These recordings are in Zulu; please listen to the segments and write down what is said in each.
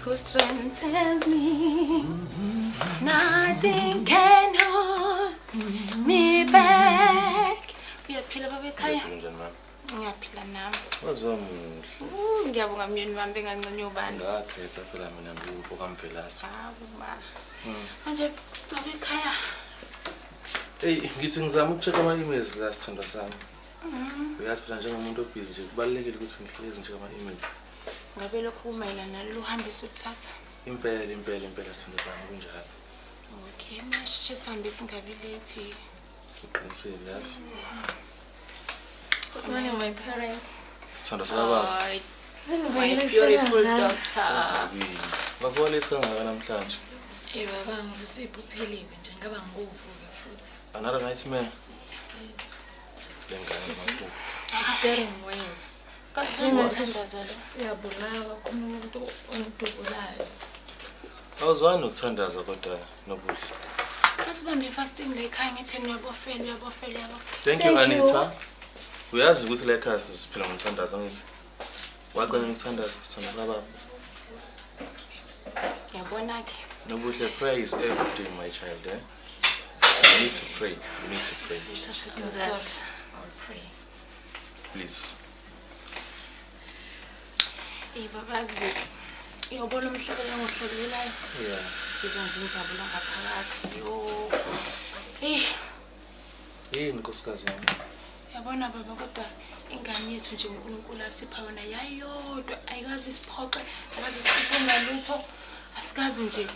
Who strengthens me. Nothing can hold me back. Uyaphila baba ekhaya? Njani mama? Ngiyaphila nami. Waziwa muhle. Ngiyabonga myeni wami benganconywa ubani. Ngakhetha phela mina ngiwupo kaMvelase. Hawu ma. Manje baba ekhaya. Hey, ngithi ngizama ukucheck ama-emails la, sithandwa sami. Uyazi phela njengomuntu obhizi nje kubalulekile ukuthi ngihlezi nje ama-emails. Ngabe lokhu kumayelana nalolu hambo esuthatha? Impela, impela, impela, sithandwa sami, kunjalo. Okay, masheshe sihambe singabi late. Uqinisile, yazi. Good morning, my parents. Sithandwa sikababa. Hayi, my beautiful doctor. Bavuka late kangaka namhlanje? Eh baba, ngivuswe iphupheliwe nje ngaba ngikuvuke futhi. Another nightmare. Yes. Le ngane maphupho. It's getting worse. Kasithandaza lo. Siyabulawa, khona umuntu ongidubulayo. Awuzwani nokuthandaza kodwa, Nobuhle? Masibambe fasting la ekhaya, ngithi uyabofela, uyabofela, uyabofela. Thank you, Anita. Uyazi ukuthi la ekhaya siphila ngomthandazo, angithi? Waqala ngokuthandaza, sithandwa sikababa. Yabona ke. Nobuhle, prayer is everything, my child, eh? You need to pray. You need to pray. Let us do I'm that. sorry. I'll pray. Please. Eh babazi. Uyobona umhlabelo engihlabelelayo. Ngizwa nje injabulo ngaphakathi. Yo. Eh, Yini, nkosikazi wami? Yabona baba, kodwa ingane yethu nje uNkulunkulu asipha yona yayodwa ayikaze isiphoxe, ayikaze isiphe ngalutho. Asikaze nje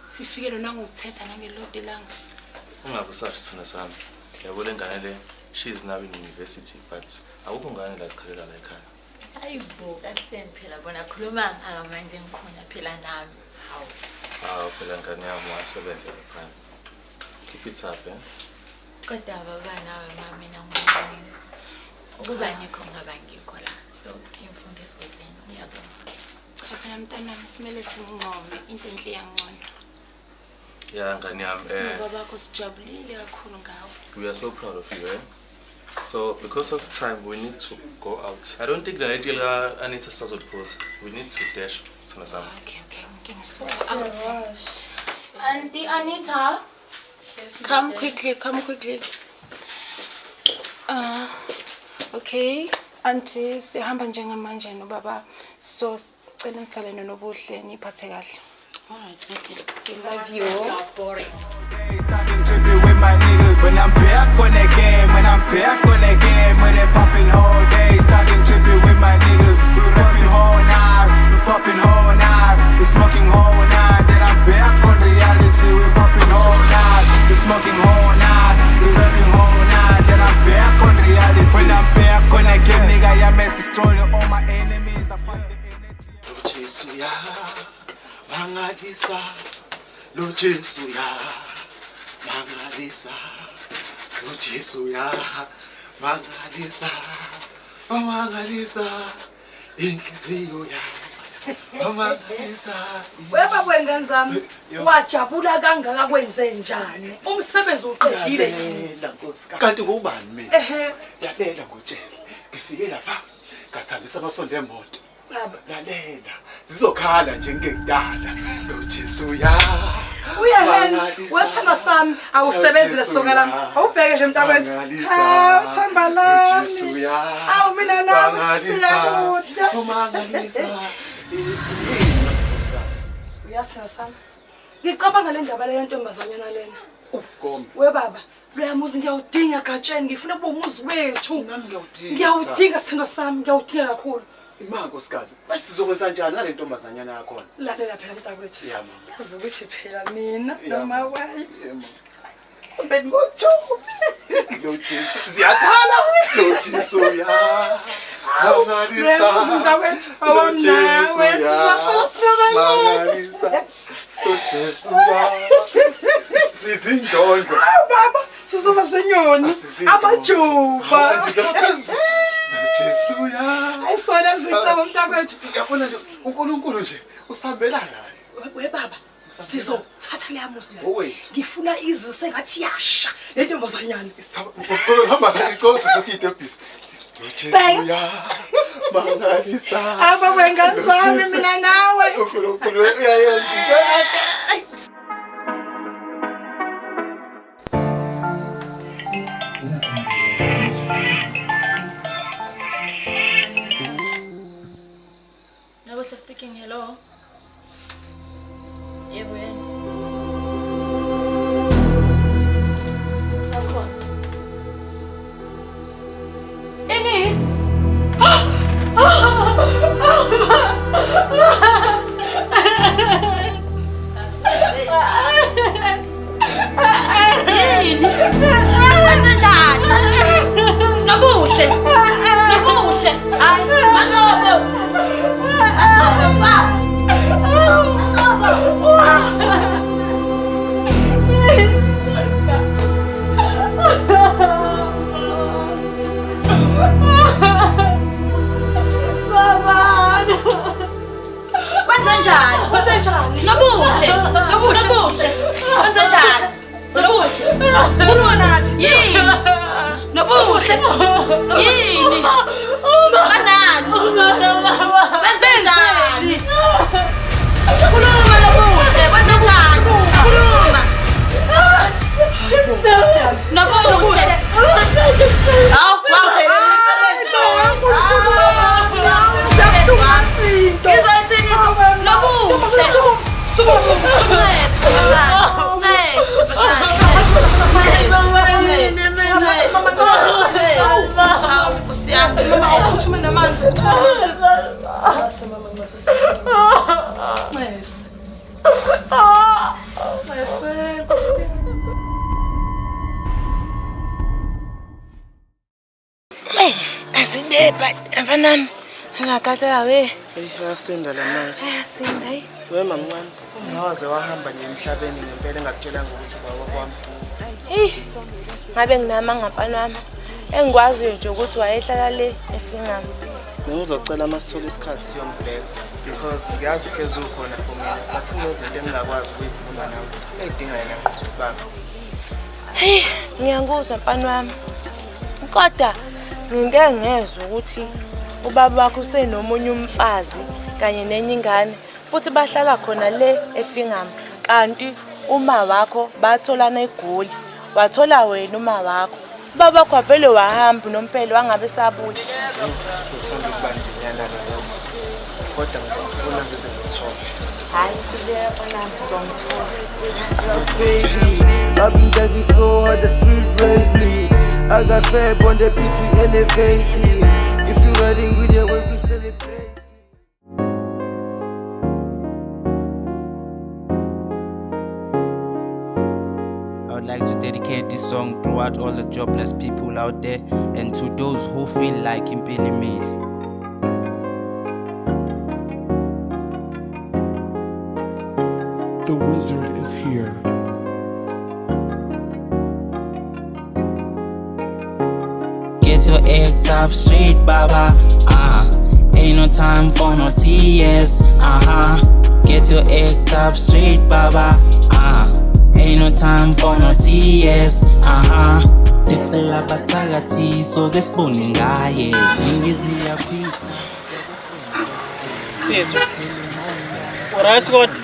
sifikele nangokuthetha nangelodi ilanga. Ungabe usasho, sithandwa sami. Yabo le ngane le, she is now in university, but akukho ngane la sikhalela la ekhaya. Ayibo, kahleni phela bona khuluma ngaka manje ngikhona phela nami. Hawu. Hawu phela ngane yami, wasebenza laphana. Keep it up, eh? Kodwa baba nawe ma mina ngibonile. Ukuba ngikho ngaba ngikho la. So imfundiso zenu, ngiyabonga. Cha phela mntanami, simele singcome into enhle yangcono. Ya ngane yami, eh. Sinobabakho sijabulile kakhulu ngawe. We are so proud of you, eh? So, because of time, we need to go out. I don't think the idea Anita starts with pause. We need to dash, sithandwa sami. Okay, ngisuka out. Auntie Anita, come quickly, come quickly. Okay, Auntie, sihamba njengamanje nobaba. So, sicela nisale noNobuhle niphathe kahle. All right, okay. We love you. Boring. Starting tripping with my niggas, but I'm back on that game. When I'm back on that game, when they popping whole day. Starting tripping with my niggas, we rapping whole night, we popping whole night, we smoking whole night. Then I'm back on reality, we popping whole night, we smoking whole night, we rapping whole night. Then I'm back on reality. When I'm back on that game, nigga, I met destroy all my enemies. I find the energy. Jesu ya mangalisa, lo Jesu ya mangalisa, lo Jesu ya mangalisa, mangalisa inhliziyo ya mangalisa. Weba kwengane zami, wajabula kangaka, kwenze njani? Umsebenzi uqedile yini? Lalela nkosikazi, kanti ngubani mina? Ehhe. Lalela ngutshele, ngifike lapha ngathambisa amasondo emoto. Baba. Lalela, zizokhala nje ngekudala, lo Jesu ya Uyahena, mangalisa. wesithemba sami, awusebenzile Jesu soka lami. ya. Awubheke nje mntakwethu. Mangalisa. Hawu, themba lami. Jesu ya. Awu mina nami Mangalisa. siyakuda. Umangalisa. Uyasina sami. Ngicabanga le ndaba leyo ntombazanyana lena. Ugombe. We baba, loya muzi ngiyawudinga gatsheni, ngifuna kube umuzi wethu. Nami ngiyawudinga. Ngiyawudinga, sithando sami, ngiyawudinga kakhulu. Ima nkosikazi, manje sizokwenza njani ngale ntombazanyana yakhona? Lalela phela mntakwethu. Ya mama. Yazi ukuthi phela mina Ya, noma mama. wayo. Ya mama. Hambeni ngojomi. Lo Jesu ziyakhala. Lo Jesu ya. Mangalisa. Lo muzi mntakwethu, Lo awami Jesu nawe, ya. sizohlala sinomanyana. Mangalisa. Lo Jesu ya. Sizindondlo. Hawu baba, sizoba senyoni, Asizindondlo. amajuba. Andiza phezulu. Lo Jesu ya. Ayisona zicebo mntakwethu. Uyabona nje uNkulunkulu nje usambela kahle. We baba, sizothatha leya muzi leya. Owethu. Ngifuna izwe sengathi yasha le ntombazanyana. Isithaba hamba kahle, icose sothi idebhisi. Ujesu mangalisa. Aba wengane zami mina nawe. uNkulunkulu uyayenza into yakhe. Ayi. Nabuhle speaking, hello. Yebo yena. Sakhona. Ini? Yini? Wenze njani? Nobuhle. Nobuhle. Hayi, Manqobo. Manqobo mfazi. Manqobo. Kwenze njani? Kwenze njani? Nobuhle. Nobuhle. Nobuhle. Kwenze njani? Nobuhle. Khuluma nathi. Yini? Nobuhle. Yini? Banani? Benze njani? Khuluma Nobuhle. Kwenze njani? Khuluma. Nobuhle. Hawu, waphelela umsebenzi. Ngizothini? Nobuhle. Mama uphuthume namanzi. Ncese mama ncese. Ncese. Ncese Nkosi. Asindepa mfanami. Angakhathela we. Eyi ayasinda la manzi. Ayasinda hayi. We mamncane, ungawaze wahamba nje emhlabeni ngempela engakutshelanga ukuthi ubaba kwami. Hey. Ngabe nginamanga mfana wami. Engikwaziyo nje ukuthi wayehlala le eFingham. Bengizocela uma sithola isikhathi siyombheka because ngiyazi uhlezi ukhona for mina but kunezinto engingakwazi ukuyikhuluma nawe ey'dinga yena baba. Hey, ngiyakuzwa mfana wami. Kodwa ngike ngezwa ukuthi ubaba wakho usenomunye umfazi kanye nenye ingane futhi bahlala khona le eFingham kanti uma wakho batholana eGoli. Wathola wena uma wakho. Ubaba wakho wavele wahamba nompela wangabe sabuya. Uthanda ukubanzinyana-ke lokho kodwa ngizokufuna ngize ngikuthole. Hayi, khululeka mfana wami, uzongithola. Baby, I've been taking so hard, the street raised me. I got fab on the beat, we elevating. If you riding with the wave, we celebrate. I would like to dedicate this song throughout all the jobless people out there and to those who feel like Impilimile. The wizard is here. Get your act up straight, baba. Ain't no time for no tears. Get your act up straight, baba. Ain't no time for no tears. Tiphela bathakathi soke sibone ngaye. Ngiziyaphitha. Sizwe. Uright kodwa?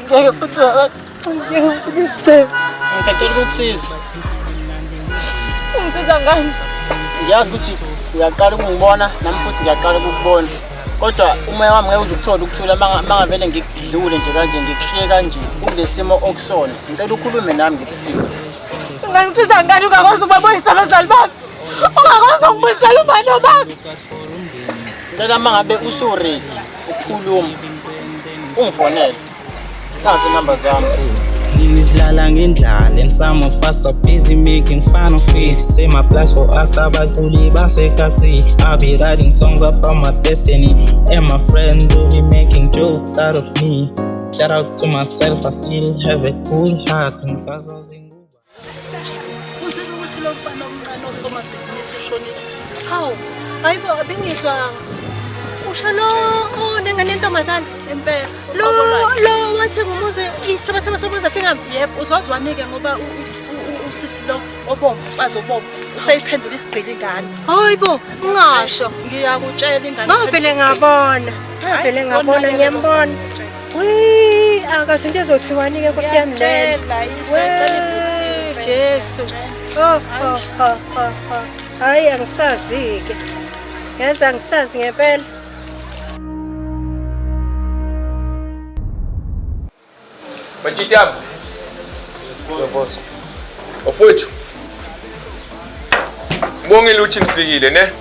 Ngeke futhi baba. Ngeke ngifike isicelo. Ngicela ukukusiza. Ungisiza ngani? Ngiyazi ukuthi uyaqala ukungibona nami futhi ngiyaqala ukukubona. Kodwa umoya wami ngeke uze ukuthole ukuthula mangavele ngikudlule nje kanje ngikushiye kanje kulesimo okusona. Ngicela ukhulume nami ngikusize. Ungangisiza ngani ungakwazi ukubabuyisa abazali bami? Ungakwazi ukubuyisela umama nobaba? Ngicela mangabe usu-ready ukukhuluma ungifonele. Nazi inamba zami. Sidlala ngendlala and some of us are busy making fun of it. Say my plans for us abaculi basekasi. I'll be writing songs about my destiny and my friends will be making jokes out of me. Shout out to myself, I still have a cool heart. Usho ukuthi lo mfana omncane osomabhizinisi ushonile. Hawu, hayibo abengizwanga. Usho lo onengane yentombazane Impela. Lo lo wathi ngumuzi isithabathaba somuzi afika. Yebo, uzozwane-ke ngoba usisi lo obomvu, umfazi obomvu, useyiphendula isigqila ingane. Hayibo, ungasho. Ngiyakutshela ingane. Ngavele ngabona. Ngavele ngabona ngiyambona. Wi, akazi into ezothiwani-ke Nkosi yami lena. Ngiyakutshela, We, Jesu. Oh, oh, oh, oh, oh. Hayi angisazi-ke. Yazi angisazi ngempela. Majita. Boss. Ofwethu. Ngibongile ukuthi nifikile ne?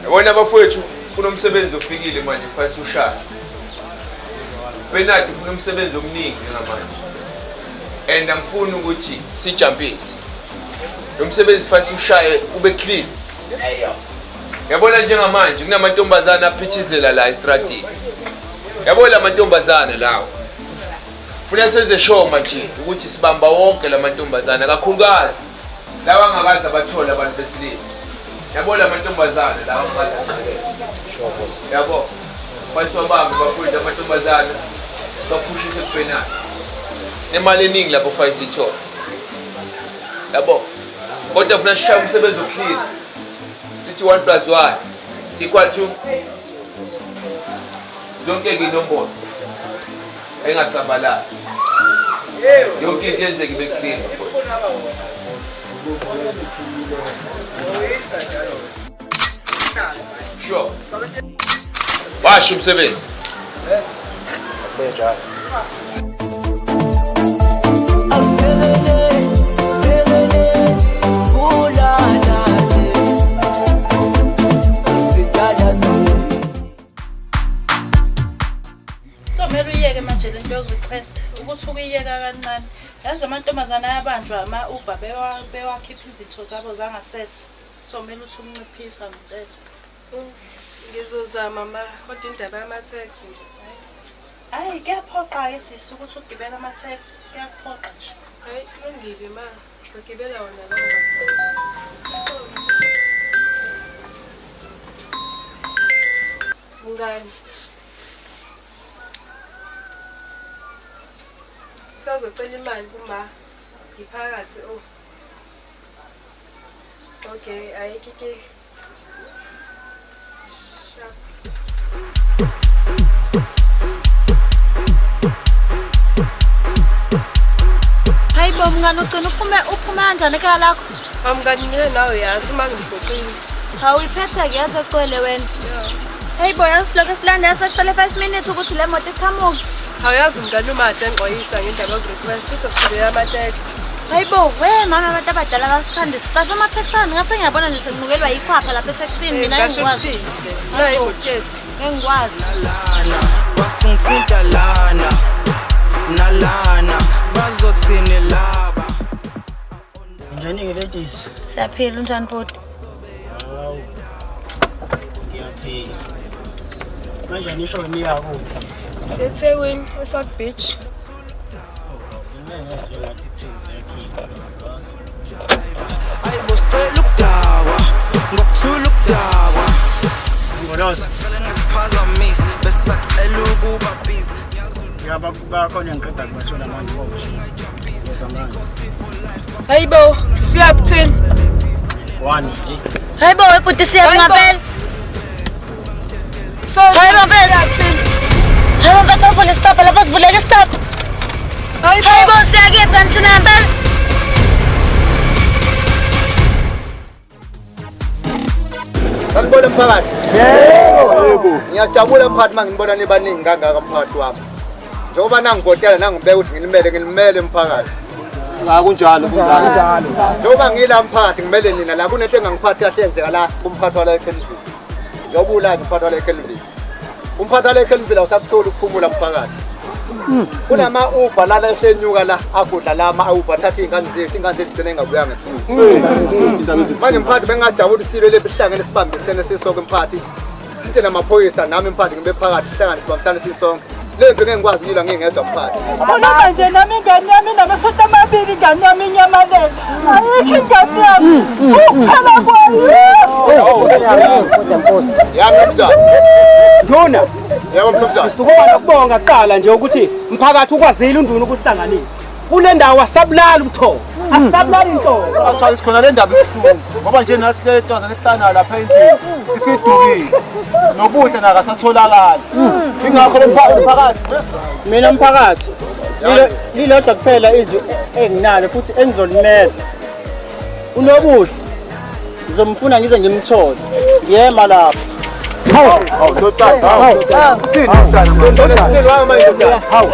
Yabona abafowethu kunomsebenzi ofikile manje kufanele ushaya. Bernard ufuna umsebenzi omningi njengamanje. And angifuni ukuthi sijampise. Lo msebenzi kufanele ushaye ube clean. Yabona njengamanje kunamantombazana aphithizela la estradini. Yabo la mantombazana lawo. Funa senze sure manje ukuthi sibamba wonke la mantombazana kakhulukazi lawa angakaze abathole abantu besilisa. Yabo la mantombazana lawa angakaze athole. Yabo. Basiwabambe bafowethu amantombazana baphushise kuBernard. Nemali eningi lapho fanele siyithole. Yabo. Kodwa funa sishaye umsebenzi oclean. Sithi 1 plus 1 equal to zonke ke inombolo engasabalali. Yonke into yenzeka ibe clean. Sure. Washo umsebenzi. Benjalo. So kumele uyiyeke manje lento yoku-request ukuthi ukuyiyeka kancane. Yazi amantombazane ayabanjwa ama-Uber bewakhipha izitho zabo zangasese. So kumele uthi ukunciphisa mfethu. Ngizozama ma, kodwa indaba yama-taxi nje. Hayi Hayi kuyaphoqa-ke sisi ukuthi ugibele ama-taxi. Kuyaphoqa nje. Hayi kulungile ma, ngizogibela wona lawo ma-taxi. Mngani. Sazocela imali kuma ngiphakathi oh. Okay, ayikho inkinga. Sharp. Hayi bo mngani ugcina uphume uphume kanjani ekhaya lakho? Mngani mina nawe yazi uma ngiphoqile. Hawu iphethe-ke yaze egcwele wena. Hey bo yazi lokho silanda yasekusele 5 minutes ukuthi le moto iqhamuke. Awuyazi mngani uma ade engixwayisa ngendaba yoku-request uthi asigibele ama-taxi. Hayi bo we mama abantu abadala basithanda sicashe ama-taxi ami ngathi ngiyabona nje sengimukelwa yikhwapha lapha etaxini mina Ngasho engikwazi. ukuthini nje. Nayi ibhutsheti. Engikwazi. Basungithinta lana nalana bazothini laba. Njani-ke ladies? Siyaphila unjani bhuti? Hawu. Ngiyaphila. Manje nisho niya kuphi? Siyethekwini, eSouth Beach. Mina ngezwe ngathi ithini yakhipha. Ayibo sicela ukudakwa ngokuthula ukudakwa. Ngoloza. Sicela ngisiphazamisi besacela ukuba busy. Ya bakhona ngiqeda kubathola manje ngokuthi. Ngiyeza manje. Hayi bo, siyaphi thina? One. eh. Hayi bo we bhuti siyaphi ngampela? So Hayi bo mpela. siyaphi thina? Hayi bo mfethu avule isicabha lapha sivuleke isicabha. Hayi bo. Hayi bo siyakephi kanti thina ngempela? Sanibona mphakathi. Yebo. Ngiyajabula mphakathi uma nginibona nibaningi kangaka mphakathi wami. Njengoba nangivotela nangibeka ukuthi ngilimele ngilimele mphakathi. Kunjalo, kunjalo. Njengoba ngila mphakathi ngimele nina la kunento engangiphathi kahle yenzeka la kumphathi wala eKelvin. Njengoba ula umphathi wala eKelvin. Umphathi wala eKelvin awusakutholi ukuphumula mphakathi. Kunama Uber lala esenyuka la agudla la ama Uber thatha iy'ngane zethu iy'ngane zethu gcine ingabuyanga ebusuku. Manje mphakathi bengingajabula isilo leli sihlangene sibambisene sisonke mphakathi. Sithe namaphoyisa nami mphakathi ngibe phakathi sihlangane sibambisane sisonke. Le nto ngeke ngikwazi ukuyilwa ngingedwa mphakathi. Khuluma nje nami ingane yami inamasonto amabili ingane yami inyamalele. Ayikho ingane yami. Ukuphela kwayo. Yami mnumzane. Nduna. Yebo mnumzane. Sukuma nokubonga kuqala nje ukuthi mphakathi ukwazile uNduna ukusihlanganisa. Kule ndawo asabulala ubuthongo. Asisabulali intombi. Actually sikhona le ndaba ibuhlungu ngoba nje nathi le ntombazane esihlala lapha endlini isidukile. Nobuhle nakasatholakali. Ingakho lo mphakathi Mina mphakathi lilodwa kuphela izwi enginalo futhi engizolimela. Unobuhle ngizomfuna ngize ngimthole. Ngiyema lapho. Hawu, ndodana, hawu. Uthini ndodana? Ndodana, hawu.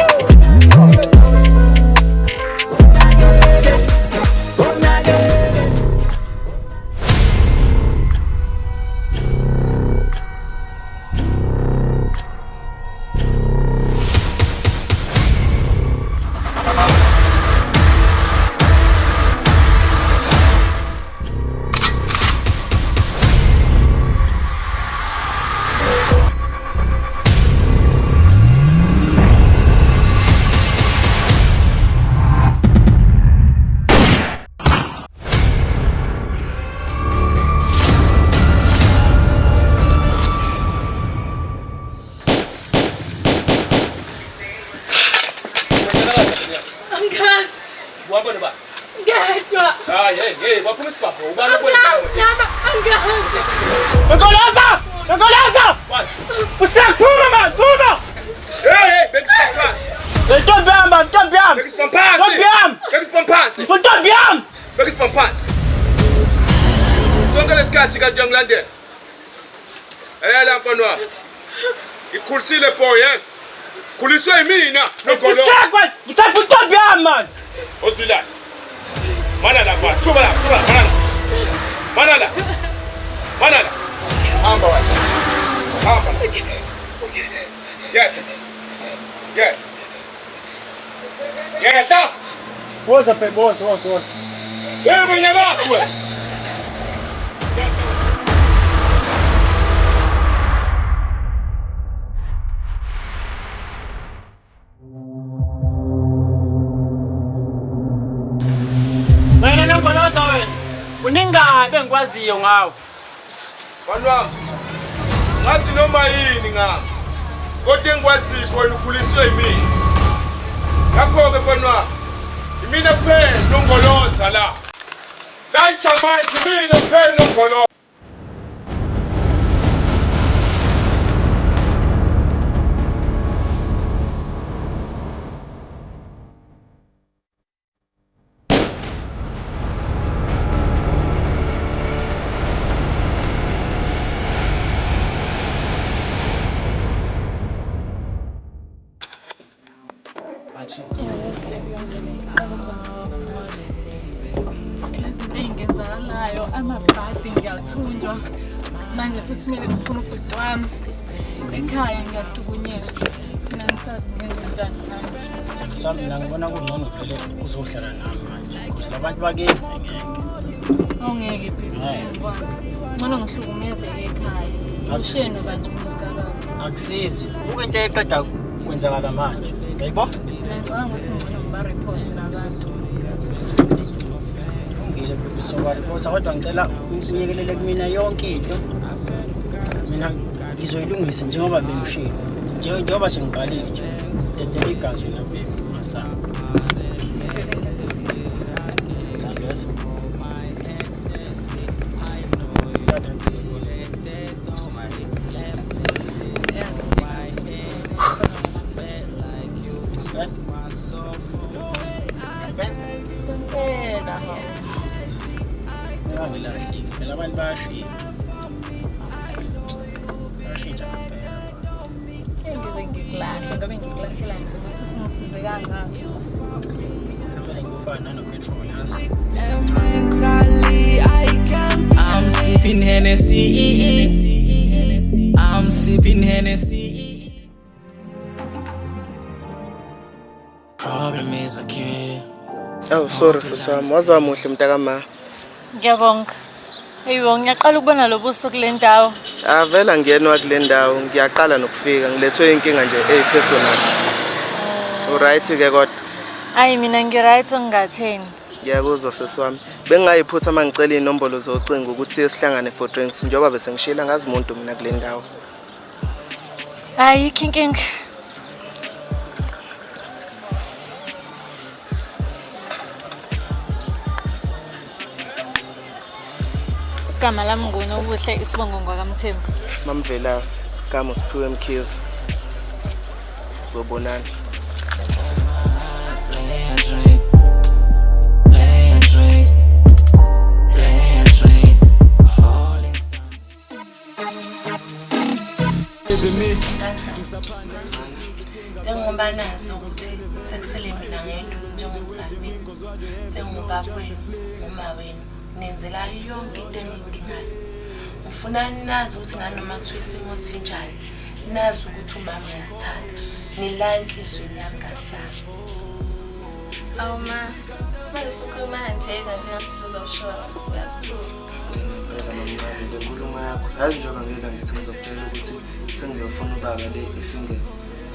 Angazi. Wabona ba? Ngedwa. Hayi, hey, hey, waphuma isibhamu. Ubani ubona? Angazi nami angazi. Nkoloza! Nkoloza! Usaphuma man, phuma! Hey, hey, beka isibhamu phansi. Ntombi yami, man, ntombi yami. Beka isibhamu phansi. Ntombi yami. Beka isibhamu phansi. Ntombi yami. Beka isibhamu phansi. Sonke lesikhathi kanti uyangilandela. Lalela mfana wami. Ngikhulisile boy, yes. Khuliswe yimina nogolo. Usekwe, ngisafuna intombi yami man. Ozwilana. Mana la kwa. Suka la, suka la, mana la. Mana la. Mana la. Hamba wena. Hamba. Yes. Yes. Yes. Woza babe, woza, woza, woza. Wewe mnyamaza wewe. Wena Nongoloza wena. Kuningabi engikwaziyo ngawe. Mfana wami. Ngazi noma yini ngami. Kodwa engikwaziyo wena ukhuliswe yimina. Ngakho-ke mfana wami, imina kuphela Nongoloza la. Layisha manje imina kuphela Nongoloza. Engenzakalayo amabhadi ngiyathunjwa manje futhi kumele ngifuna ubhuti wami ekhaya ngiyahlukunyezwa mina ngisazi ngenze njani manje. Sami mina ngibona kungcono vele uzohlala nami manje. Because labantu bakini ngeke. Ongeke baby ngikwazi. Ngcono ngihlukumezeke ekhaya. Ushiye nobantu umuzi kababa. Akusizi. Buka into eqeda kwenzakala manje. Uyayibona? Mina ngicabanga ukuthi ngcono ngiba-report labantu. Kulungile baby soba-report kodwa ngicela uyekelele kumina yonke into. Mina ngizoyilungisa njengoba bengishilo. Njengoba sengiqalile nje. Dedela igazi wena baby ungasabi. Thando. Impela hawu. Ungangilahlisi phela abantu bayashintsha. Bayashintsha ngempela. Ngeke ngize ngikulahle ngoba ngikulahlela nje ukuthi usungisize kangaka. Sekumele ngifane nano-petrol yazi. Mentally, I can. I'm sipping Hennessy. I'm sipping Hennessy. Problem is a kid. Oh, sorry sisi wami, waze wamuhle mntakama. Ngiyabonga. Eyibo ngiyaqala ukubona lo buso kule ndawo. Ah, vele angiyenwa kule ndawo, ngiyaqala nokufika, ngilethwe inkinga nje eyi-personal. Uright ke kodwa? Ayi mina ngi-right ongingatheni. Ngiyakuzwa sisi wami. Bengingayiphutha uma ngicela iy'nombolo zocingo ukuthi sihlangane for drinks njengoba bese ngishila ngazi muntu mina kule ndawo. Ayikho inkinga. Igama lami nguNobuhle isibongo ngwakamthembu. Mamvelasi, gama uSiphiwe Mkhize. Sobonana. Njengoba nazi ukuthi sekusele mina ngedwa njengomzali wenu, sengubaba wenu, uma wenu, nenzela yonke into eniyidingayo. Ngifuna nazi ukuthi nganoma kuthiwa isimo sinjani, nazi ukuthi umama uyasithanda, nila enhliziyweni yami kancane. Awu ma, manje usukhuluma kanje kanje ngathi usuzoshona, uyasithusa. Impela mamncane le nkulumo yakho yazi njengoba ngeke ngithi ngizokutshela ukuthi sengiyofuna ubaba le efingeni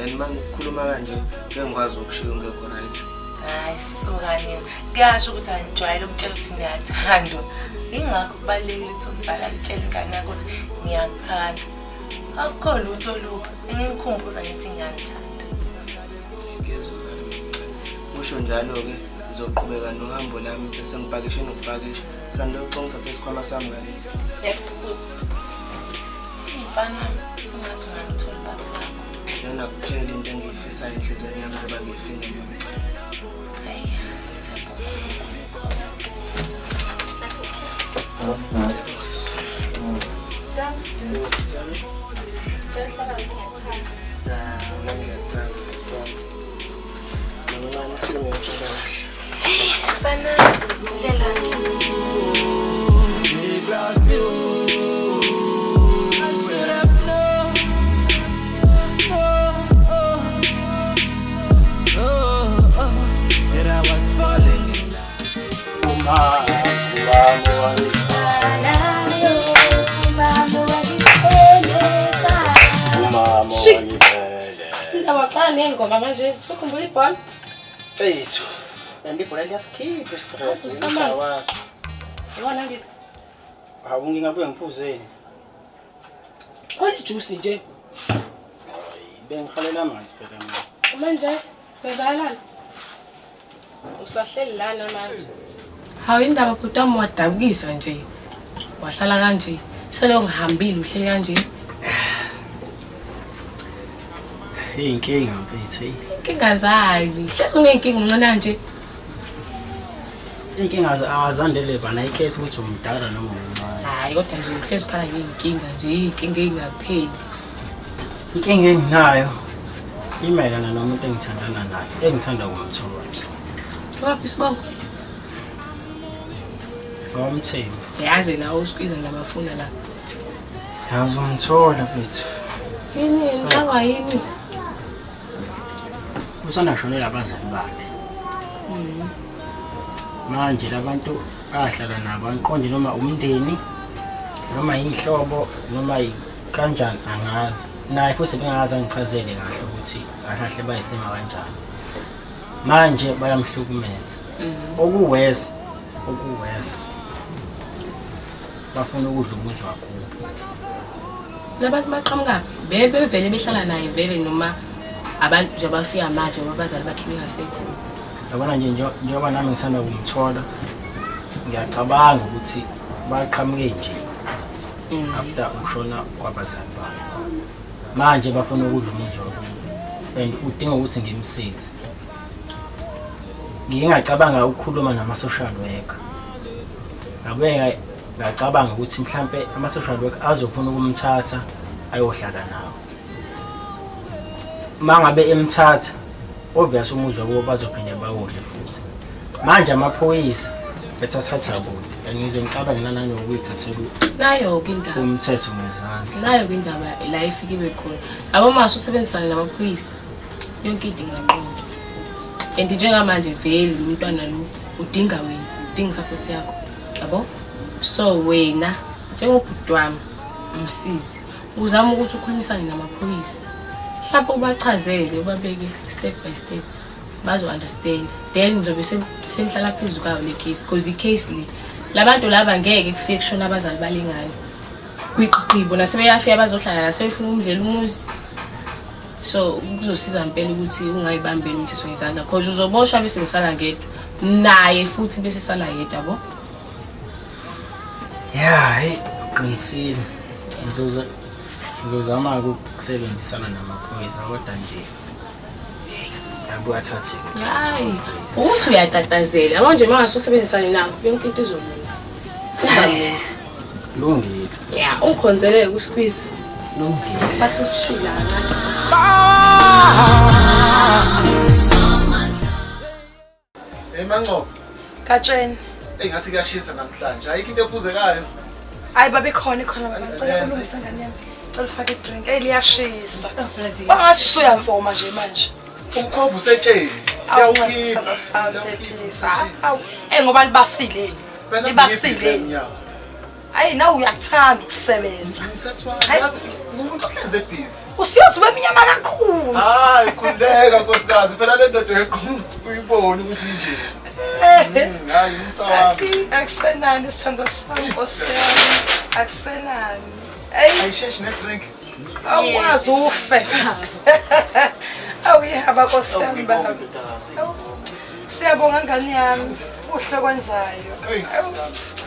and uma ngikhuluma kanje ngeke ngikwazi ukushiya ungekho right. Hayi suka nina, kuyasho ukuthi anijwayele ukutshela ukuthi niyathandwa. Yingakho kubalulekile ukuthi umzali akutshele ingane yakho ukuthi ngiyakuthanda. Akukho lutho olubi, enginikhumbuza ngithi ngiyanithanda. Ngiyezwakala mamncane. Usho njalo-ke ngizoqhubeka nohambo lami bese ngipakishe nokupakisha. Thando ucingo ngithathe isikhwama sami ngale. Yep. Mfana, ungathi ungangithola ubaba wakho. Iyona kuphela into engiyifisayo enhliziyweni yami njengoba ngiyifile mamncane. Hayi, sithemba uNkulunkulu. Yebo sisi wami. Ah, nami ngiyakuthanda sisi wami. Mamncane sengiyosala kahle. Mfana, ndlela. Me plus you. I should have known. No, oh, oh, oh, that I was falling in love. Indaba ney'ngoma manje, usukhumbula ibhola? Ethu. And ibhola liyasikhipha i-stress. Yazi usamanzi. Yibona ngithi. Hawu ngingabuye ngiphuzeni. Khona ijuice nje. Bengihalela amanzi phela mina. Manje kwenzakalani? Usahleli lana manje. Hawu indaba bhuti wami wadabukisa nje. Wahlala kanje. Sele ngihambile uhleli kanje. Iy'nkinga mfethu eyi. Inkinga zani? Hlezi uney'nkinga umncane nje. Iy'nkinga azandele bana ayikhethi ukuthi umdala noma umncane. Hayi kodwa nje uhlezi ukhala ngey'nkinga nje, iy'nkinga ey'ngapheli. Inkinga enginayo imayelana nomuntu engithandana naye engithanda ukumthola. Waphi isibongo? Ngomthembu. Yazi la usikwiza ngiyabafuna la. Yazi umthola mfethu. Yini ngixakwa yini? Usanda shonela abazali bakhe. Manje labantu ahlala nabo angiqondi noma umndeni noma yinhlobo noma kanjani angazi. Naye futhi bengazi angichazele kahle ukuthi kahle kahle bayisima kanjani. Manje bayamhlukumeza. Okuwes okuwes bafuna ukudla umuzi wakubo. Labantu baqhamukaphi? Bebevele behlala naye vele noma abantu nje abafika manje ngoba abazali bakhe bengasekho. Yabona nje njengoba nami ngisanda kumthola ngiyacabanga ukuthi baqhamuke nje after ukushona kwabazali bakhe. Manje bafuna ukudla umuzi wakubo and udinga ukuthi ngimsize. Ngike ngacabanga ukukhuluma nama-social worker. Ngabuye ngacabanga ukuthi mhlampe ama-social worker azofuna ukumthatha ayohlala nawo. Uma ngabe emthatha obvious umuzi wakubo bazophinde bawudle futhi. Manje amaphoyisa ethathatha kude and ngize ngicabange nananokuyithathela Nayo-ke indaba. umthetho ngezandla. Nayo-ke indaba la ifike ibe khona. Abo mase usebenzisana namaphoyisa yonke into ingaqonda. And njengamanje vele lo mntwana lo udinga wena, udinga i-support yakho. Yabo? So wena njengobhuti wami umsize. Uzama ukuthi ukhulumisane namaphoyisa. Mhlawumbe ubachazele ubabeke step by step. Bazo understand. Then ngizobe senihlala phezu kwayo le case because i-case le labantu laba ngeke kufike kushona abazali balengane. Kwiqhiqhibo nasebeyafika bazohlala la sebefuna umdlela umuzi. So kuzosiza impela ukuthi ungayibambeli umthetho ngezandla because uzoboshwa bese ngisala ngedwa. Naye futhi bese sala yedwa yabo. Ya, hey, uqinisile. Ngizoza ngizozama ukusebenzisana namaphoyisa kodwa nje hey, abuwathathi. Hayi, ukuthi uyatatazela. Yabo nje mangase usebenzisane nawo, yonke into izolunga. Themba mina. Lungile. Ya, ungikhonzeleke usqueeze. Lungile. Sathi usishila kancane. Hey Manqobo, Gatsheni. Hey ngathi kuyashisa namhlanje. Ayikho into ephuzekayo. Hayi babe khona ikhona baba. Ngicela ukulungisa ngane yami. Ngicela ufake i-drink. Hey liyashisa. Bangathi usuyamfoma nje manje. Umkhombo usetsheni. Uyawukhipha. Awu, eh ngoba libasile. Libasile. Hayi nawe uyakuthanda ukusebenza. Yazi umuntu ohlezi ebhizi. Usiyoze ube mnyama kakhulu. Hayi khuleka nkosikazi phela le ndoda yeqhumu uyibone ukuthi nje. Hayi umsa wami. Akusenani sithandwa sami nkosi yami. Akusenani. Hey. Ayisheshi ne drink. Awukwazi ufe. Awuyihaba nkosi yami baba. Siyabonga ngane yami. Kuhle kwenzayo. Hey,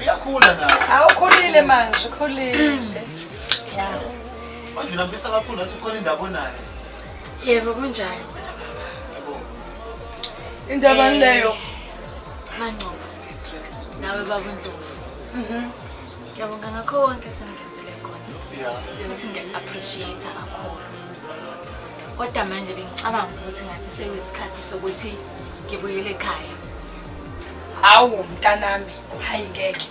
uyakhula nawe. Awukhulile manje, ukhulile. Ya. Manje unambisa kakhulu ngathi ukhona indaba onayo. Yebo kunjalo bona baba. Yebo. Indaba leyo. Manqobo. Nawe baba uNdlovu. Ngiyabonga ngakho konke esengenzele khona. Yeah. Futhi ngiya-appreciate kakhulu. Kodwa manje bengicabanga ukuthi ngathi sekuyisikhathi sokuthi ngibuyele ekhaya. Hawu mntanami, hayi ngeke.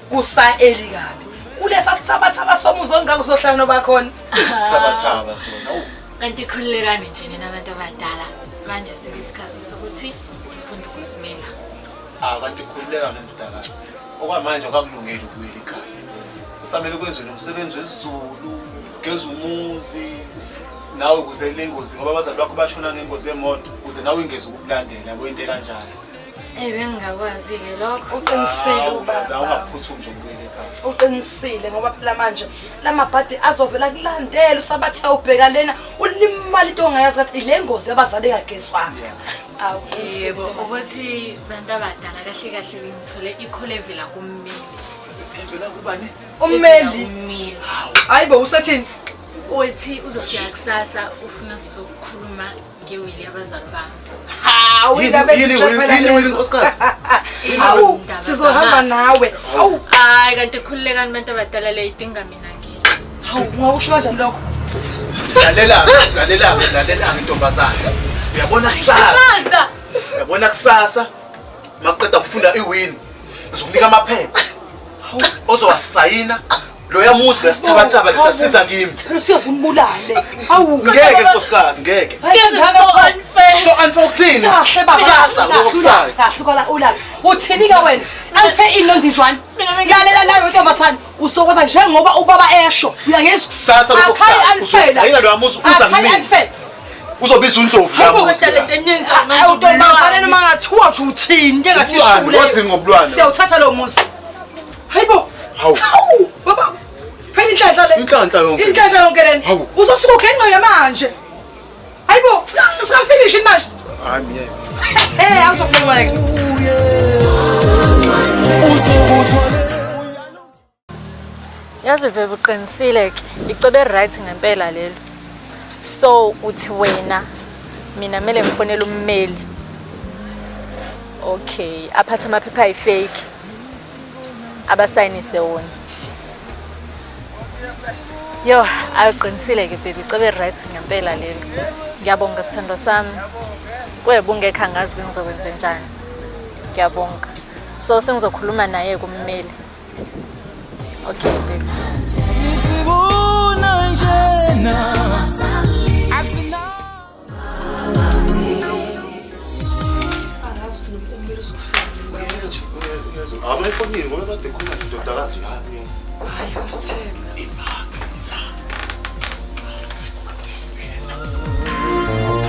Kusa-early kabi. Kulesa sithabathaba somuzi ongaka uzohlala nobakhona. Isithabathaba sona. Awu. Kanti khululekani nje nina abantu abadala. Manje sekuyisikhathi sokuthi ngifunde ukuzimela. Ah kanti khululeka nendodakazi. Okwamanje akakulungeli ukubuyela ekhaya. Kusamele kwenziwe nomsebenzi wesiZulu, ugeza umuzi, nawe ukuze le ngozi ngoba abazali bakho bashona ngengozi yemoto, ukuze nawe ingezi ukukulandela yabo into ekanjalo. Eh bengingakwazi-ke lokho. Uqinisile ubaba. Awungaphuthumi nje ukubuyela ekhaya. Uqinisile ngoba phela manje lamabhadi azovela kulandela usabathe ubheka lena ulimala into ongayazi kathi le ngozi yabazali engagezwanga. Awu Yebo, ukuthi bantu abadala kahle kahle ngithole ikhole evela kummeli. Evela kubani? Ummeli. Ummeli. Hayi bo usethini? Uthi uzofika kusasa ufuna sokukhuluma ngewili yabazali bami. Hawu indaba ezinhle phela lezo. Hawu sizohamba nawe. Hawu Hayi kanti khululekani bantu abadala le idinga mina ngeke. Hawu ungakusho kanjani lokho? Lalela, lalela, lalela intombazana. Uyabona kusasa. Uyabona kusasa makuqeda ukufunda iwin. Ngizokunika amaphepha. Ozowasayina loya muzi lesithabathaba lesasiza kimi. Phela usiyoze umbulale. Hawu Ngeke nkosikazi ngeke. So So unfair ukuthini? Kahle baba. Kusasa lokho kusayo. Kahle kola ulala. Uthini ke wena? Unfair ini nondijwana? Lalela la ntombazana usokwenza njengoba ubaba esho. Uyangizwa? Kusasa lokho Akhali kusayo. unfair la. Uzosayina loya muzi uza Akhali kumina. unfair. Uzobiza uNdlovu Hayibo, loya muzi. Awu ntombazane noma ngathiwa nje uthini into engathi Ubulwane, ishule. wazi ngobulwane. Siyawuthatha lo muzi. Hayibo. Hawu. Hawu baba. Phela inhlanhla le. Inhlanhla yonke. Inhlanhla yonke lena. Hawu. Uzosuka ugenqeke manje. Hayibo, singafinish manje. Hayi mina. Eh, awuzokhuluma. Yazi vele uqinisile ke. Icebe right ngempela lelo. So uthi wena mina kumele ngifonele ummeli. Okay, aphathe amaphepha ayi-fake. Abasayinise wona. Yo, ayiqinisile ke baby, icebe right ngempela lelo. Ngiyabonga sithandwa sami. Kwebe ungekho angazi bengizokwenza njani. Ngiyabonga. So sengizokhuluma naye kummeli. Okay baby. Sibona njena Abayifonile ngoba kade khona indodakazi hayi yes. Hayi asithembe.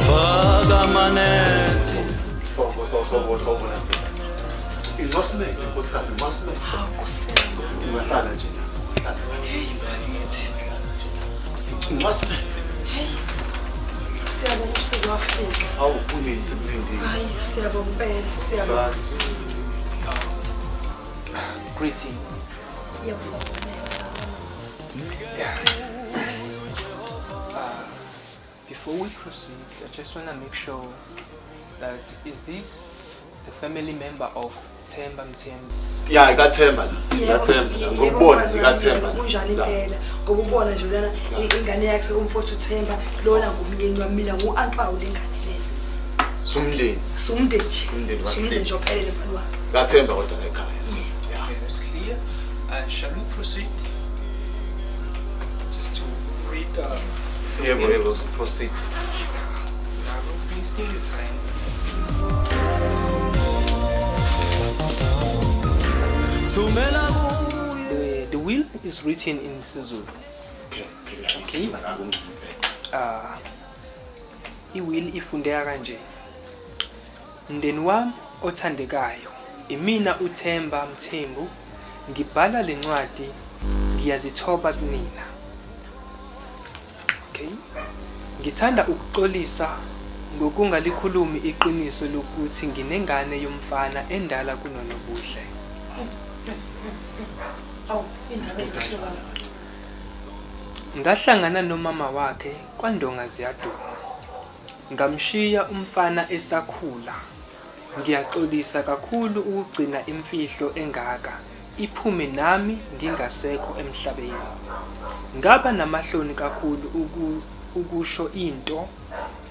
Faka manethi Sawubona sawubona sawubona. Inxasimele nkosikazi inxasimele. Hawu kusema. Ungahlala nje. Hey bakithi. Inxasimele. Hey. Siyabonga usizo wafika. Hawu kunini sikulindile. Hayi siyabonga impela siyabonga. Greeting. Yebo, sawubona, yebo, sawubona. Yeah. Before we proceed, I just want to make sure that is this the family member of Themba Mthembu? Ya, ikaThemba la. Yebo, Ikathemba la. yebo, Ngokubona mfana wami, ikaThemba. yebo, kunjalo La. impela ngoba ubona nje lana ingane yakhe umfowethu uThemba lona ngumyeni wami, mina ngu-anti wayo le ngane lena. Sumndeni. Sumndeni nje. Umndeni Sumndeni nje ophelele mfana wami. Ikathemba kodwa la ekhaya. Okay, that's clear. Shall we proceed? Just to read the. Yebo, yebo, proceed. Now, please take your time. The will is written in isiZulu. Okay. Okay. I-will ifundeka kanje. Mndeni wami othandekayo, imina uThemba Mthembu, ngibhala lencwadi ngiyazithoba kunina. Okay. Ngithanda ukuxolisa ngokungalikhulumi iqiniso lokuthi nginengane yomfana endala kunoNobuhle. Awu, indaba ezihle baba. Ngahlangana nomama wakhe kwandonga ziyaduma. Ngamshiya umfana esakhula. Ngiyaxolisa kakhulu ukugcina imfihlo engaka iphume nami ngingasekho emhlabeni. Ngaba namahloni kakhulu ukusho into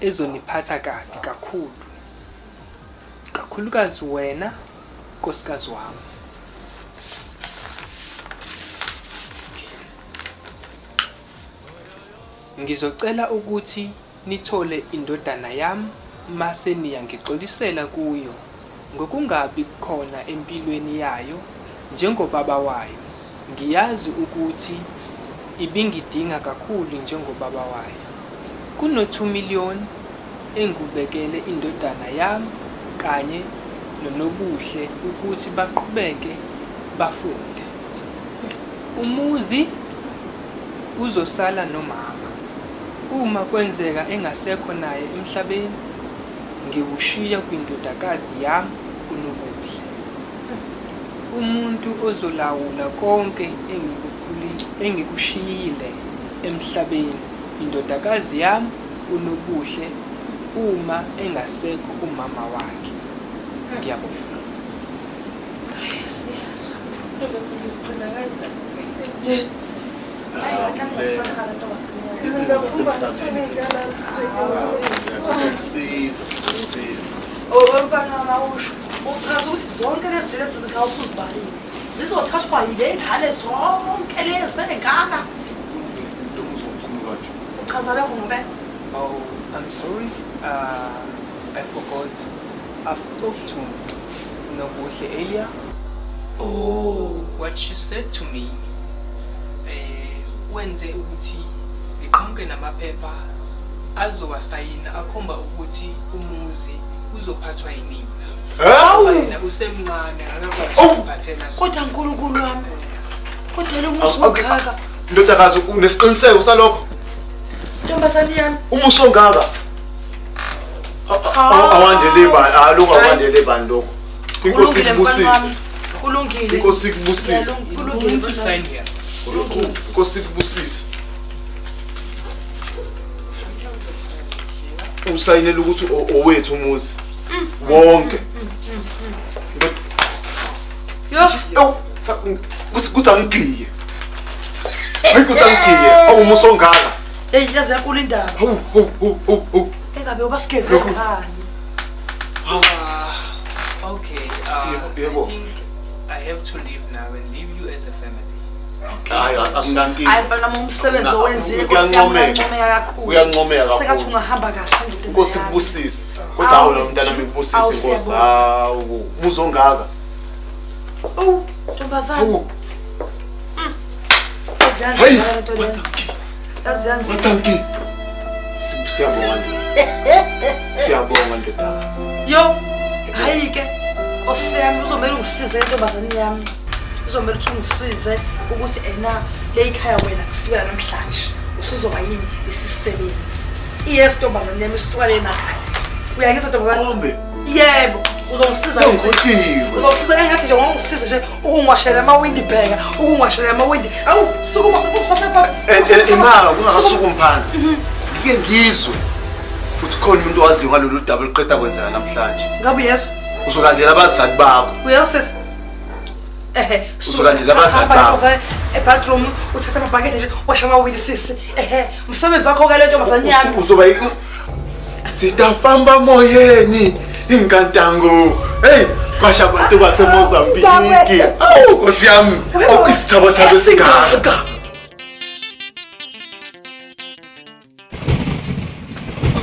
ezoniphatha kabi kakhulu. Kakhulukazi wena nkosikazi wami. Ngizocela ukuthi nithole indodana yami mase niyangixolisela kuyo ngokungabi khona empilweni yayo njengobaba wayo. Ngiyazi ukuthi ibingidinga kakhulu njengobaba wayo. Kuno-2 million engubekele indodana yami kanye noNobuhle ukuthi baqhubeke bafunde. Umuzi uzosala nomama. Uma kwenzeka engasekho naye emhlabeni, ngiwushiya kwindodakazi yami uNobuhle. Umuntu ozolawula konke engikushiyile emhlabeni indodakazi yami uNobuhle uma engasekho umama wakhe. Ngiyabonga. Nje. Sizokusiza, sizokusiza. Oh, mfana wami, awusho. Uchaza ukuthi zonke lezi zinto lezi usuzibalile zizothathwa yile ngane zonke lezi engaka. Uchaza lokho ngempela? Oh, I'm sorry. I forgot. I've talked to Nobuhle earlier. Oh, what she said to me. Wenze ukuthi ngiqhamuke namaphepha azowasayina akhomba ukuthi umuzi uzophathwa yinina. Hawu! Ngoba yena usemncane akakwazi ukuphathela sona. Kodwa Nkulunkulu wami. Kodwa lo muzi Okay. ongaka. Ndodakazi, unesiqiniseko salokho? Ntombazane yami. Umusi ongaka. Awandele bani? Alokhu awandele bani lokho? Inkosi Kulungile mfana ikubusise. wami. Kulungile. Inkosi ikubusise. Kulungile. Going to sign here. Inkosi ikubusise. Usayinela ukuthi owethu umuzi wonke. Yo. Ewu, kuthi angigiye. Hayi, kuthi angigiye. Awu, umusi ongaka. Hey, yaze yankulu indaba. Hawu, hawu, hawu, hawu, hawu. Engabe ubasigeze ngani? Okay, Yebo. I think I have to leave now and leave you as a family. Hayi, akunankinga. Hayi mfana wami, umsebenzi owenzile Nkosi yami Kuyancomeka. uyancomeka kakhulu. Uyancomeka kakhulu. Sengathi ungahamba kahle ndoda Inkosi yami. ikubusise. Kodwa hawu lo mntana mikubusise Awu, inkosi. siyabonga. Hawu, umuzi ongaka. Awu, ntombazane. Hawu. Yazi yanzima Hey! le nto leyo. Yazi yanzima. Wathi angigiye. Siyabonga ndoda. Siyabonga ndodakazi. Yo, hayi ke. Nkosi yami uzomela ungisize intombazane yami. Uzomela ukuthi ungisize ukuthi ena le ikhaya wena kusukela namhlanje usuzoba yini isisebenzi. Yes, ntombazane yami isuka le emakhaya. Uyangizwa ntombazane? Kombe. Yebo, Uzongisiza. Sengikhohliwe. Uzongisiza engathi nje ngongisiza nje ukungiwashela amawindi bheka, ukungiwashela amawindi. Awu, sukuma sukuma sukuma. Imali kungakasukumi phansi. Ngike ngizwe ukuthi khona umuntu owaziyo ngalolu daba oluqeda kwenzeka namhlanje. Ngabe uyezwa? Uzolandela abazali bakho. Uyezwa sisi? Ehe, Uzolandela abazali bakho. E-bathroom uthatha amabhakede nje washa amawindi sisi. Ehe, umsebenzi wakho ke le ntombazane yami. Uzoba sitafamba moyeni inkantango. Hey, kwasha abantu baseMozambique. Awu Nkosi yami, awu isithabathaba esingaka.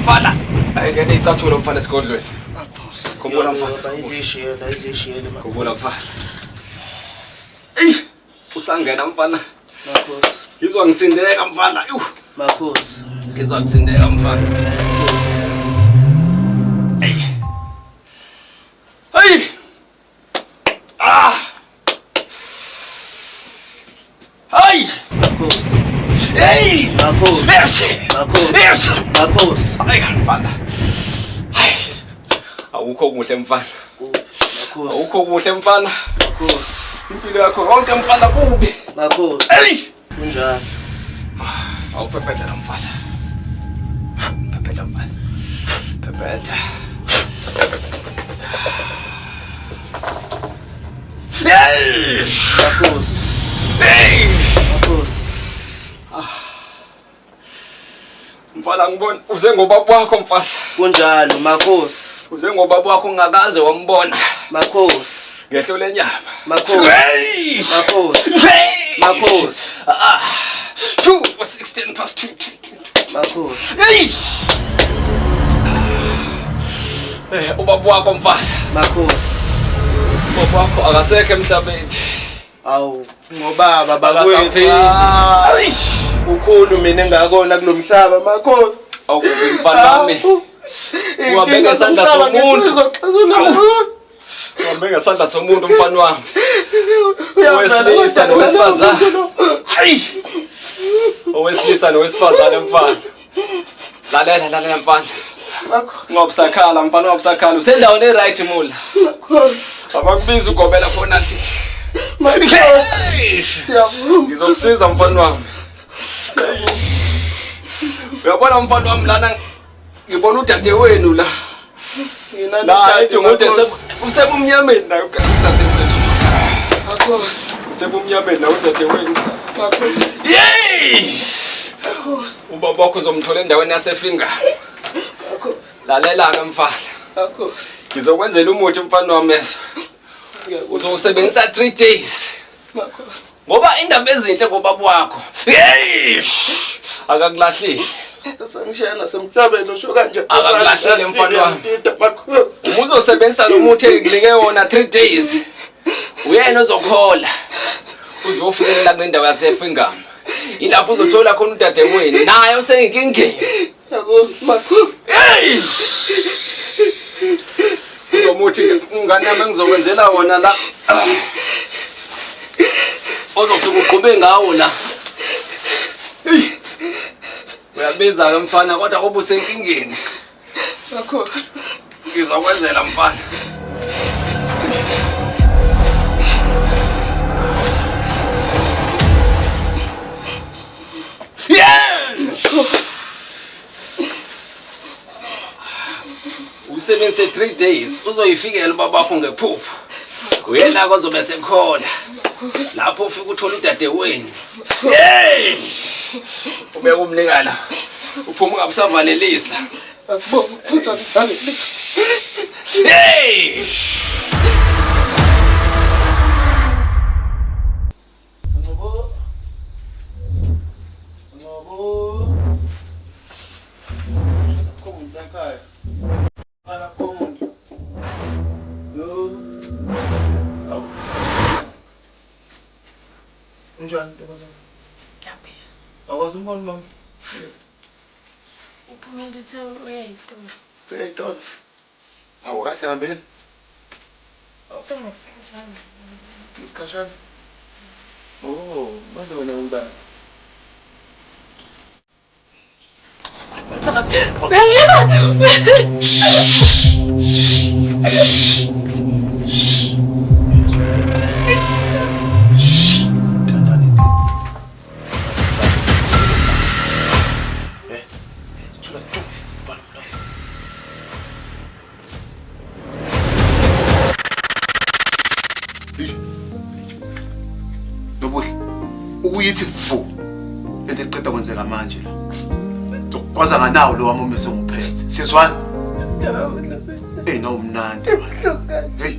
Mfana, ayingene icathulo mfana esigodlweni. Khumbula mfana. Ayidlishiyela, ayidlishiyela. Khumbula mfana. Ey, usangena mfana. Makhosi. Ngizwa ngisindeka mfana. Ewu. Makhosi. Ngizwa ngisindeka mfana. Ey. Hey. Ah. Hey. Makhosi. Hey. Makhosi. Makhosi. Makhosi. Hayi mfana. Hayi. Awukho kuhle mfana. Makhosi. Awukho kuhle mfana. Makhosi. Impilo yakho yonke mfana kubi. Makhosi. Hey. Kunjani? Awuphephetha la mfana. Phephetha mfana. Phephetha. Hey! Makhosi. Hey! Makhosi. Mfana ngibona uze ngobaba wakho mfana. Kunjalo makhosi. Uze ngobaba wakho ungakaze wambona. Makhosi. Ngehlo lenyama. Makhosi. Hey! Makhosi. Hey! Makhosi. Ah. 2 for 16 past 2. Makhosi. Hey! Eh, ubaba wakho mfana. Makhosi. Ubaba wakho akasekho emhlabeni. Awu ngobaba bakwethu. Akasaphili. Ukhulu mina engakona kulomhlaba makhosi. Awu mfana wami. Uhambe ngesandla somuntu. Uhambe ngesandla somuntu mfana wami. Owesilisa nowesifazane. Ayi! Owesilisa nowesifazane mfana. Lalela lalela mfana. Ngobusakhala mfana ngobusakhala. Usendaweni e-right mula. Abakubiza ugobela fona athi. Ngizokusiza mfana wami. Uyabona mfana wami lana ngibona udadewenu la. La ethi ngude usebumnyameni naye udadewenu. Makhosi. Usebumnyameni naye udadewenu. Makhosi. Yey! Makhosi. Ubaba wakho uzomthola endaweni yaseFinga. Makhosi. Lalela ke mfana. Makhosi. Ngizokwenzela umuthi mfana wami yeso. Uzowusebenzisa 3 days. Makhosi. Ngoba indaba ezinhle ngobaba wakho. Hey! Akakulahlile. Sangishiya nasemhlabeni usho kanje. Akakulahlile mfana wami. Makhosi. Uma uzosebenzisa lo muthi engikunike wona 3 days. Uyena ozokhola. Uzofikelela kule ndawo yaseFingama. Yilapho uzothola khona udadewenu naye useyinkingeni. Makhosi. Makhosi. Hey! Lo muthi umngane wami engizokwenzela wona la. Ozofika ugqube ngawo la. Hey! Uyabiza ke mfana kodwa kuba usenkingeni. Makhosi. Ngizokwenzela mfana. Makhosi. Usebenzise 3 days uzoyifikela ubabakho ngephupho. Uyena kozobe sekhona. Lapho ufika uthola udadewenu. Hey! Ubeka umnika la. Uphuma ungabusavalelisa. Akubonga futhi angivalelisi. Hey! Ngcobo. Ngcobo. Khona ekhaya. Qala khona. Yo. Awu. Unjani ntombazane? Ngiyaphila. Awukwazi umbona mama? Uphumile uthe uyayitolo. Uyayitolo. Awu kahle hambeni. Sengesikhashana. Isikhashana. Oh, baze wena ngubani? Ukuyithi vu lento eqeda kwenzeka manje la. Ngizokugwaza nganawo lo wami uma senguphethe. Siyezwana? Ey nawu mnandi. Hey.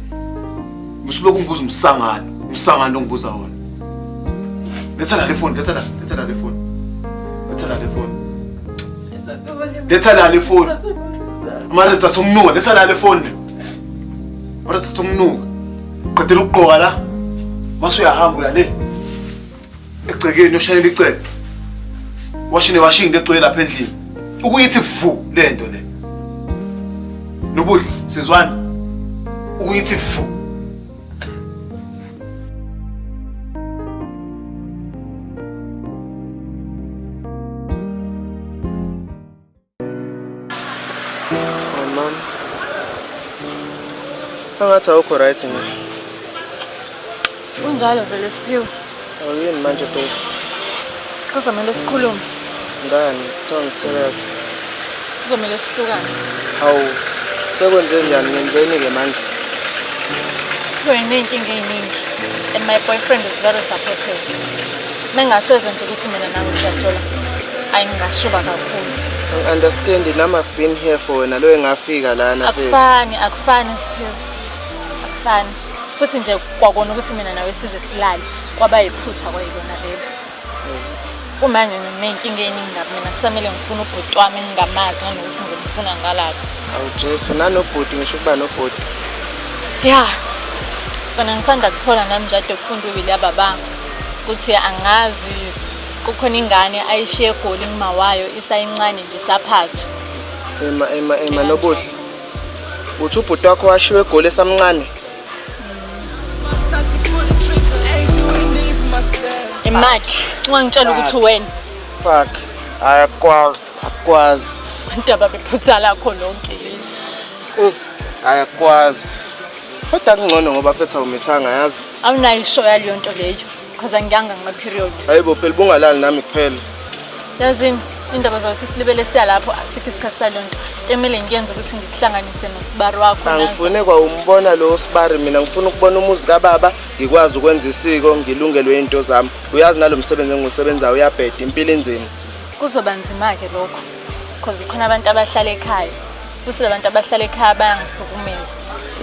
Musuloku ungibuza umsangano, umsangano ongibuza wona. Letha la le phone, letha la, letha la le phone. Letha la le phone. Letha la le phone. Ama-results omnuka, letha la le phone. Ama-results omnuka. Qedela ukugqoka la. Mase uyahamba uya le. Egcekeni uyoshayela iceke. Washine washing legcwele lapha endlini. Ukuyithi vu lento le. Nobudla sizwana. Ukuyithi vu. Oh, mom. Angathi awukho right nje. Kunjalo vele Siphiwe. Awuyini manje babe? Kuzomele sikhulume. Ngani? It sounds serious. Kuzomele sihlukane. Hawu, sekwenze njani? Ngenzeni ke manje? Siphiwe nginey'nkinga ey'ningi and my boyfriend is very supportive. Mengasezwa nje ukuthi mina nawe siyajola, ayi ngingashuba kakhulu. Angi-understand nami I've been here for wena lo engafika lana fethu. Akufani, akufani Siphiwe. Akufani. Futhi nje kwakona ukuthi mina nawe size silale kwaba yiphutha kwayilona lelo. Kumanje nginey'nkinga ey'ningi kabi mina kusamele ngifune ubhuti wami engingamazi nanokuthi ngimfuna ngalapho. Awu Jesu, nanobhuti ngisho ukuba nobhuti. Ya. Kona ngisanda kuthola nami nje ade kufunda uwili yababanga ukuthi angazi kukhona ingane ayishiye egoli kuma wayo isayincane nje saphathwa. Ema ema ema nobuhle. Uthi ubhuti wakho washiwe egoli esamncane. Imaki, ungangitshela ukuthi wena. Fuck. Ayakwazi, akwazi. Abantu ababephutha lakho lonke leli. Ayakwazi. Kodwa kungcono ngoba phetha awumithanga yazi. Awunayo ishow yaleyo nto leyo because angiyanga ngama period. Hayibo phela bungalali nami kuphela. Yazi indaba zawo sesilibele siya lapho asikho isikhathi saleyo nto. Into emele ngiyenze ukuthi ngikuhlanganise nosibari wakho nazo. Angifune kwa umbona lo sibari mina ngifuna ukubona umuzi kababa ngikwazi ukwenza isiko ngilungelwe into zami. Uyazi nalomsebenzi engiwusebenzayo uyabheda impilo inzima. Kuzoba nzima-ke lokho because khona abantu abahlala ekhaya futhi labantu abahlala ekhaya bayangihlukumeza.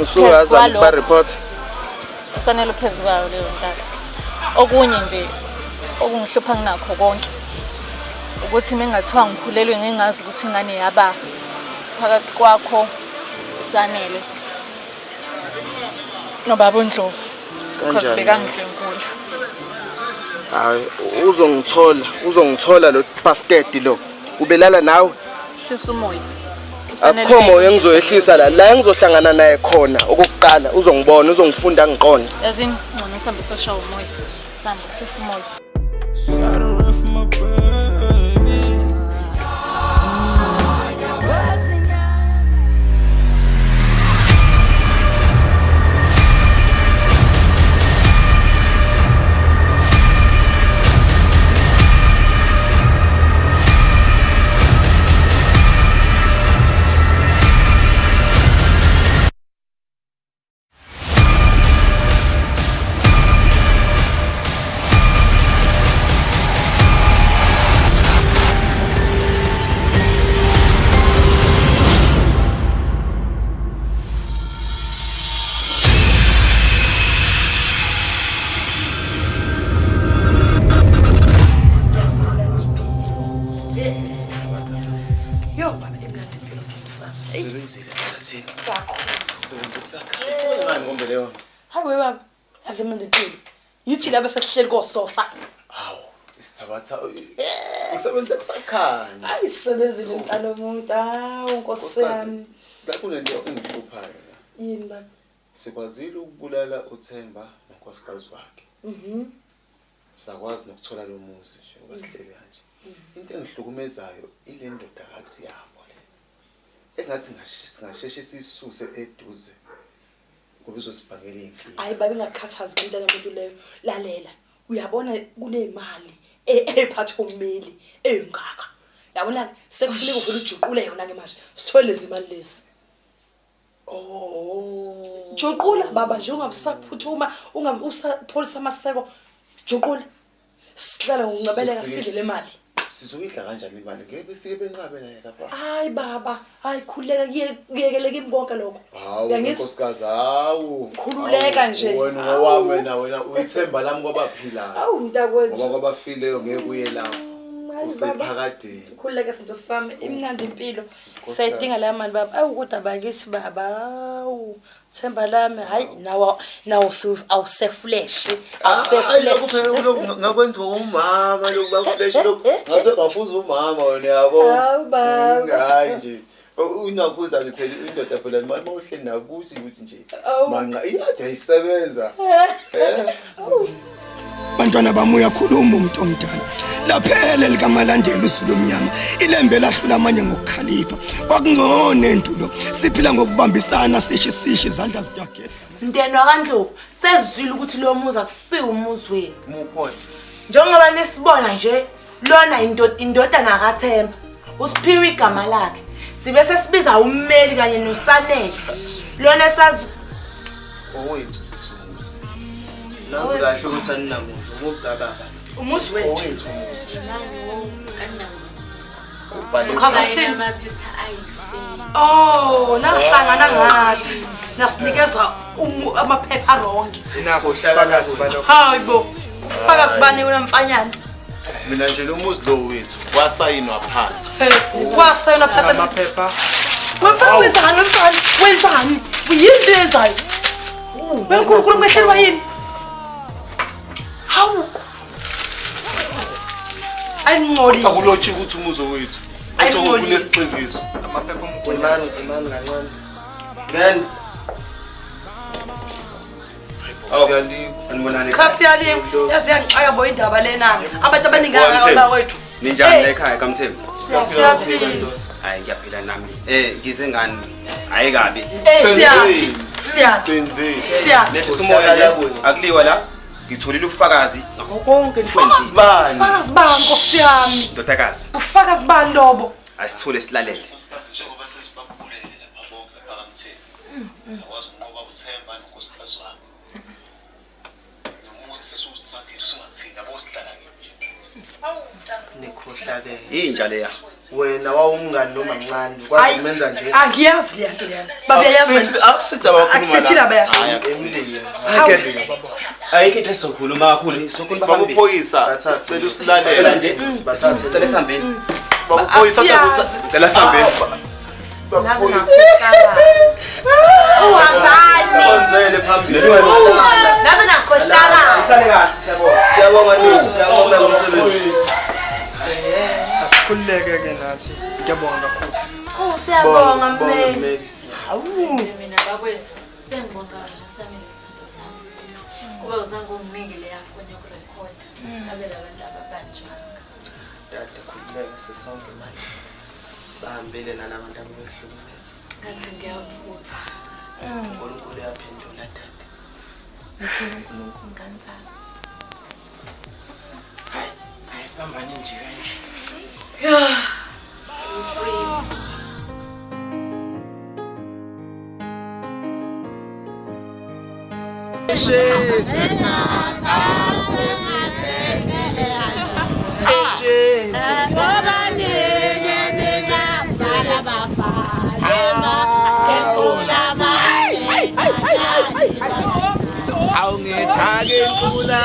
Usuyazama ukuba report. Usanele phezu kwayo leyo ntaba. Okunye nje okungihlupha nginakho konke ukuthi mengathiwa ngikhulelwe ngingazi ukuthi ingane yaba phakathi kwakho usanele nobaba uNdlovu because Kanjani? bekangidlwengula. Hayi uzongithola, uzongithola lo bastard lo. Ubelala nawe? Hlisa umoya. Usanele Akukho moya engizoyehlisa la. La engizohlangana naye khona okokuqala uzongibona, uzongifunda ngiqonde. Yazini ngcono sihambe soshawa umoya. Sambe hlisa umoya. Yo baba imnandi impilo semsamo. Sisebenzile phakathini. Kakhulu. Sisebenze kusakha. Ngani ngombe leyo? Hayi we baba, yazi imnandi impilo. Yithi laba sesihleli kosofa. Isithabatha usebenze kusakhanya. Hayi sisebenzile mntana womuntu. Hawu nkosi yami. La kunento engihluphayo la. Yini baba? Sikwazile ukubulala uThemba nonkosikazi wakhe. Mhm. Sakwazi nokuthola lo muzi nje ngoba sihleli kanje. Into engihlukumezayo ile ndodakazi yabo le. Engathi singasheshe sisuse eduze ngoba izosibangela iy'nkinga. Hayi baba ingakukhathazi ke mntana womuntu leyo. Lalela. Uyabona kunemali ephathwa ummeli engaka. Yabona sekufuneka uvele ujuqule yona ke manje. Sithole lezi mali lezi. Oh. Juqula baba nje ungabusaphuthuma, ungabe usapholisa amaseko. Juqula. Sihlale ngokuncebeleka sidle le mali. Sizoyidla kanjani imali? Ngeke befike benqabe naye lapha. Hayi baba, hayi khululeka kuyekele kimi konke lokho. Hawu Uyangizwa? nkosikazi, hawu. Khululeka Hawu, nje. Wena ngowami wena uyithemba lami kwabaphilayo. Hawu mntakwethu. Ngoba kwabafileyo ngeke uye lapho. Hayi baba. Usephakadeni. Khululeka sinto sami, imnandi impilo. Nkosikazi. Siyayidinga leya mali baba. Awu kodwa bakithi baba, awu themba lami, hayi nawo nawo awuseflesh. Hayi, lokhu Awuseflesh. phela lokhu ngakwenziwa umama lokhu bafresh lokhu ngase ngafuza umama wena yabo. Hawu baba. Hayi nje. Unakhuza nje phela indoda phela manje mawuhleli nakuthi ukuthi nje Awu. manqa iyade ayisebenza. Eh. Bantwana bami uyakhuluma umuntu omdala laphele likamalandela usulu omnyama ilembe lahlula amanye ngokukhalipha kwakungcono endulo siphila ngokubambisana sishi sishi izandla ziyageza. Mndeni wakaNdlovu sezwile ukuthi lo muzi akusiwo umuzi wenu. Mukhona. Njengoba nisibona nje lona indodana kaThemba usiphiwe igama lakhe. Sibe sesibiza ummeli kanye noSanele. Lona esazi Owethu sisumuzi. Nazi kahle ukuthi aninamuzi, umuzi kababa. Umuzi wethu. Owethu umuzi. Uchaza uthini? Oh, nahlangana ngathi. Nasinikeza amaphepha wrong. Inakho uhlakakazi balokho. Hayi bo. Ufakazi bani wena mfanyana? Mina nje lo muzi lo wethu wasayinwa phansi. Kwasayinwa phansi amaphepha. Wemfana wenzani wemfana? Wenzani? Yini into yenzayo? Wenkulunkulu ngehlelwa yini? Hawu. Ayingcolile. Akulotshi ukuthi umuzi wethu. Ayingcolile. Kunesixeviso. Amaphepha Imani, imani kancane. Ngeni. Sanibonani. Cha siyaliwe. Yazi yangixaka bo indaba lena. Abantu abaningi abawethu. Ninjani la ekhaya kaMthembu? Siyaphila. Hayi ngiyaphila nami. Ngize ngani? Hayi kabi. Siya. Siya. Siya. Nehlisa umoya nje. Akuliwa la. Ngitholile ubufakazi ngakho konke Ufakazi bani? Ufakazi bani Nkosi yami? Ndodakazi, Ufakazi bani lobo? asithule silalele. Sakwazi ukunqoba uThemba nonkosikazi wami. Nomuzi sesiwuthathile usungathina yabo sihlala nje. Nikhohlakele. Inja leya. Wena wawumngani noma mncane, kwazi kumenza nje. Angiyazi leya nto leyana. Baba uyayazi wena. Akusithi abakhuluma Akusithi laba ya. Hayi. Ayikho into esizokhuluma kakhulu, sizokhuluma Baba phambili. uphoyisa, sicela usilalele. Sicela nje, sicela sihambeni. Baba uphoyisa, Asiyazi. Sicela sihambeni. Uhambani. Phambili. Naze nakhohlakala. Isale kahle, siyabonga. Siyabonga Nisi, siyabonga ngomsebenzi. Asikhululeke ke nathi. Ngiyabonga kakhulu. Oh, siyabonga mmeli. Hawu. Mina bakwethu sengibonga nje sami nesithando sami. Kuba uzange unginike leya foni yokurekhoda. Ngabe labantu ababanjwanga. Dade khululeka sisonke manje. Bahambile nalabantu abebehlukumeza. Ngathi ngiyaphupha. uNkulunkulu uyaphendula dade. uNkulunkulu ngani zami. Hayi sibambane nje kanje. Yeah. Awungithake inkula